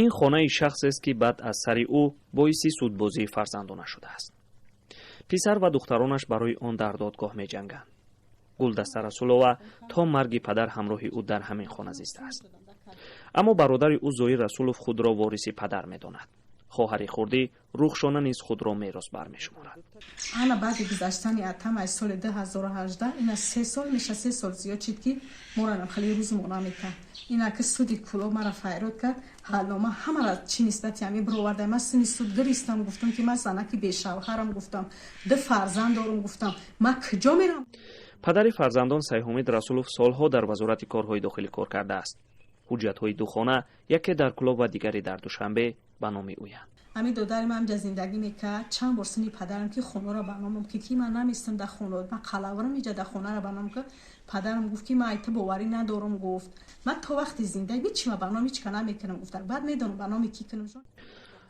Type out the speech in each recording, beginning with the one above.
Ин хонаи шахсест, ки баъд аз сари ӯ боиси судбозии фарзандона шудааст. Писар ва духтаронаш барои он дар додгоҳ меҷанганд. Гулдаста Расулова то марги падар ҳамроҳи ӯ дар ҳамин хона зистааст, аммо бародари ӯ Зоир Расулов худро вориси падар медонад. Хоҳари хурдӣ Рухшона низ худро меросбар мешуморад. Ана, баъди гузаштани атам аз соли 2018, ина 3 сол меша, 3 сол зиёд шид, ки моранам хеле рӯз мона мекард. Ина ки суди Кулоб мара файрод кард, ҳалнома ҳамара чӣ нисбати ҳами бироварда. Ман сини суд гиристам, гуфтам, ки ман занаки бешавҳарам, гуфтам, ду фарзанд дорум, гуфтам, ман куҷо мерам? Падари фарзандон Сайҳумид Расулов солҳо дар Вазорати корҳои дохилӣ кор кардааст. Ҳуҷҷатҳои ду хона, яке дар Кулоб ва дигаре дар Душанбе, ба номи ӯянд. Ҳамин додари ман ҳамҷа зиндагӣ мекард. Чанд бор сини падарам, ки хонаро ба номам ки ман наместам дар хона, ман қалаврам иҷа дар хонаро ба ном ки. Падарам гуфт, ки ман айта боварӣ надорам, гуфт, ман то вақти зиндагӣ ҳичи ма ба номи ҳичка намекунам, гуфта, баъд медонам ба номи кӣ кунам.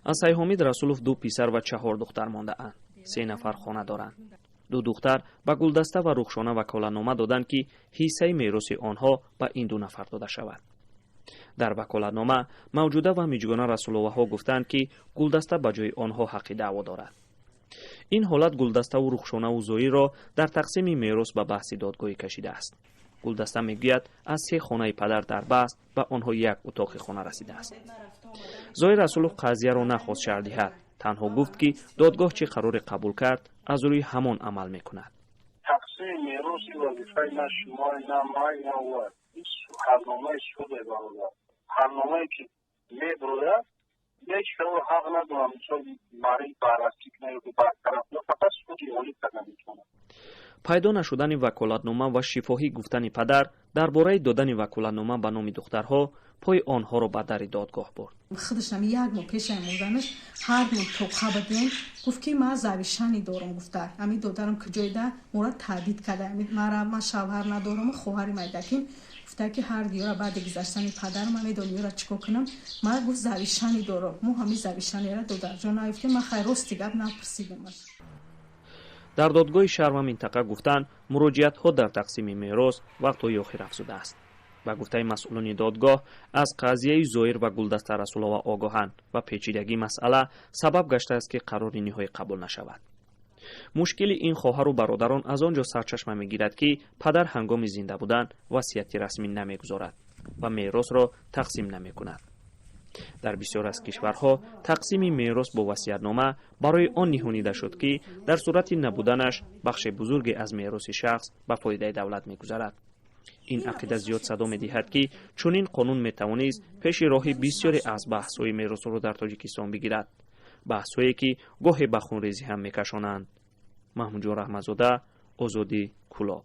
Аз Сайҳомид Расулов ду писар ва чаҳор духтар мондаанд. Се нафар хона доранд. Ду духтар ба Гулдаста ва Рухшона ваколатнома доданд, ки ҳиссаи мероси онҳо ба ин ду нафар дода шавад. Дар ваколатнома Мавҷуда ва Миҷгона Расуловаҳо гуфтанд, ки Гулдаста ба ҷои онҳо ҳаққи даъво дорад. Ин ҳолат Гулдаставу Рухшонаву Зоирро дар тақсими мерос ба баҳси додгоҳӣ кашидааст. Гулдаста мегӯяд, аз се хонаи падар дар баҳс ба онҳо як утоқи хона расидааст. Зоир Расулов қазияро нахост шарҳ диҳад, танҳо гуфт, ки додгоҳ чӣ қароре қабул кард, аз рӯи ҳамон амал мекунад. Тақсими мероси вазифаи на шумо, на ман, на ӯ. Ҳалномаи суде, бародар, ҳалномае ки мебурояд, ҳеҷ као ҳақ надорам, мисол, мари баррасӣ кунад ё бартараф, фақат суди олӣ карда метавонад. Пайдо нашудани ваколатнома ва шифоҳӣ гуфтани падар дар бораи додани ваколатнома ба номи духтарҳо пои онҳоро ба дари додгоҳ бурд. Худашам як моҳ пешаи мурданаш ҳар моҳ тоқа будем, гуфт, ки ман завещание дорам, гуфта. Ҳамин додарам куҷоида мора таҳдид карда мара, ман шавҳар надорам, хоҳари майдаким, гуфта, ки ҳар диёра баъди гузаштани падарам ман медонам ёра чӣ кор кунам. Ман, гуфт, завещание дорам. Мо ҳамин завещание ра, додарҷон, наёфтем. Ман хай, рости гап, напурсидамаш. Дар додгоҳи шаҳр ва минтақа гуфтанд, муроҷиатҳо дар тақсими мерос вақтҳои охир афзудааст. Ба гуфтаи масъулони додгоҳ, аз қазияи Зоир ва Гулдаста Расулова огоҳанд ва печидагии масъала сабаб гаштааст, ки қарори ниҳоӣ қабул нашавад. Мушкили ин хоҳару бародарон аз он ҷо сарчашма мегирад, ки падар ҳангоми зинда будан васияти расмӣ намегузорад ва меросро тақсим намекунад. Дар бисёр аз кишварҳо тақсими мерос бо васиятнома барои он ниҳонида шуд, ки дар сурати набуданаш бахши бузурге аз мероси шахс ба фоидаи давлат мегузарад. Ин ақида зиёд садо медиҳад, ки чунин қонун метавонист пеши роҳи бисёре аз баҳсҳои меросро дар Тоҷикистон бигирад, баҳсҳое, ки гоҳе ба хунрезӣ ҳам мекашонанд. Маҳмудҷон Раҳматзода, Озодӣ, Кулоб.